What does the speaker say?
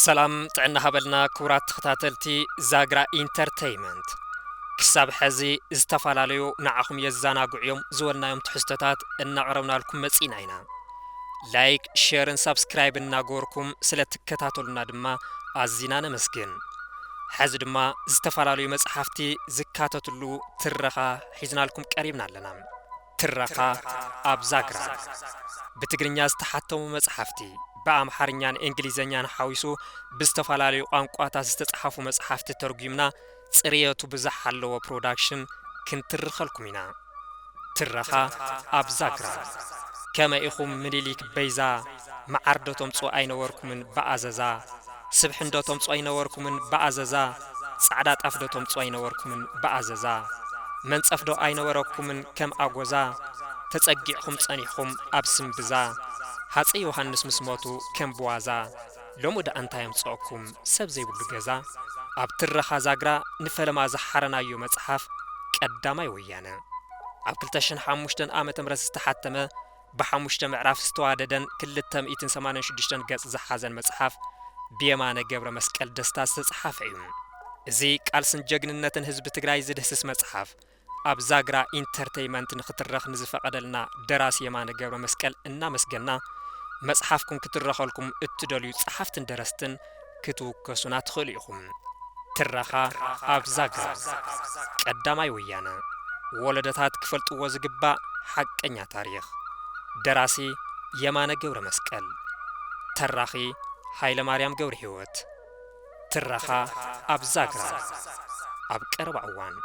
ሰላም ጥዕና ሃበልና ክቡራት ተኸታተልቲ ዛግራ ኢንተርተይመንት። ክሳብ ሕዚ ዝተፈላለዩ ንዓኹም የዘናግዑ እዮም ዝበልናዮም ትሕዝቶታት እናቕረብናልኩም መጺእና ኢና። ላይክ፣ ሼርን ሳብስክራይብ እናገበርኩም ስለ ትከታተሉና ድማ ኣዚና ነመስግን። ሕዚ ድማ ዝተፈላለዩ መጽሓፍቲ ዝካተትሉ ትረኻ ሒዝናልኩም ቀሪብና ኣለና። ትረኻ ኣብ ዛግራ። ብትግርኛ ዝተሓተሙ መጽሓፍቲ ብኣምሓርኛን እንግሊዘኛን ሓዊሱ ብዝተፈላለዩ ቋንቋታት ዝተጽሓፉ መጽሓፍቲ ተርጒምና ጽርየቱ ብዝሓለወ ፕሮዳክሽን ክንትርኸልኩም ኢና። ትረኻ ኣብ ዛግራ። ከመይ ኢኹም ምኒልክ በይዛ፣ መዓር ዶ ተምጽኡ ኣይነበርኩምን ብኣዘዛ፣ ስብሒ እንዶ ተምጽኡ ኣይነበርኩምን ብኣዘዛ፣ ጻዕዳ ጣፍ ዶ ተምጽኡ ኣይነበርኩምን ብኣዘዛ፣ መንጸፍ ዶ ኣይነበረኩምን ከም ኣጎዛ፣ ተጸጊዕኹም ጸኒሕኹም ኣብ ስምብዛ፣ ሃጸይ ዮሃንስ ምስ ሞቱ ከም ብዋዛ፣ ሎሚ ደኣ እንታይ ኣምጽኦኩም ሰብ ዘይብሉ ገዛ? ኣብ ትረኻ ዛግራ ንፈለማ ዝሓረናዮ መጽሓፍ ቀዳማይ ወያነ። ኣብ ክልተ ሽሕን ሓሙሽተን ዓመተ ምህረት ዝተሓተመ፣ ብሓሙሽተ ምዕራፍ ዝተዋደደን ክልተ ሚእትን ሰማንያን ሽዱሽተን ገጽ ዝሓዘን መጽሓፍ ብየማነ ገብረ መስቀል ደስታ ዝተጸሓፈ እዩ። እዚ ቃልስን ጀግንነትን ህዝቢ ትግራይ ዝድህስስ መጽሓፍ ኣብ ዛግራ ኢንተርተይመንት ንክትረኽ ንዝፈቐደልና ደራሲ የማነ ገብረ መስቀል እናመስገና፣ መጽሓፍኩም ክትረኸልኩም እትደልዩ ጸሓፍትን ደረስትን ክትውከሱና ትኽእሉ ኢኹም። ትረኻ ኣብ ዛግራ። ቀዳማይ ወያነ። ወለዶታት ክፈልጥዎ ዝግባእ ሓቀኛ ታሪኽ። ደራሲ የማነ ገብረ መስቀል። ተራኺ ሃይለ ማርያም ገብረ ህይወት። ትረኻ ኣብ ዛግራ። ኣብ ቀረባ እዋን።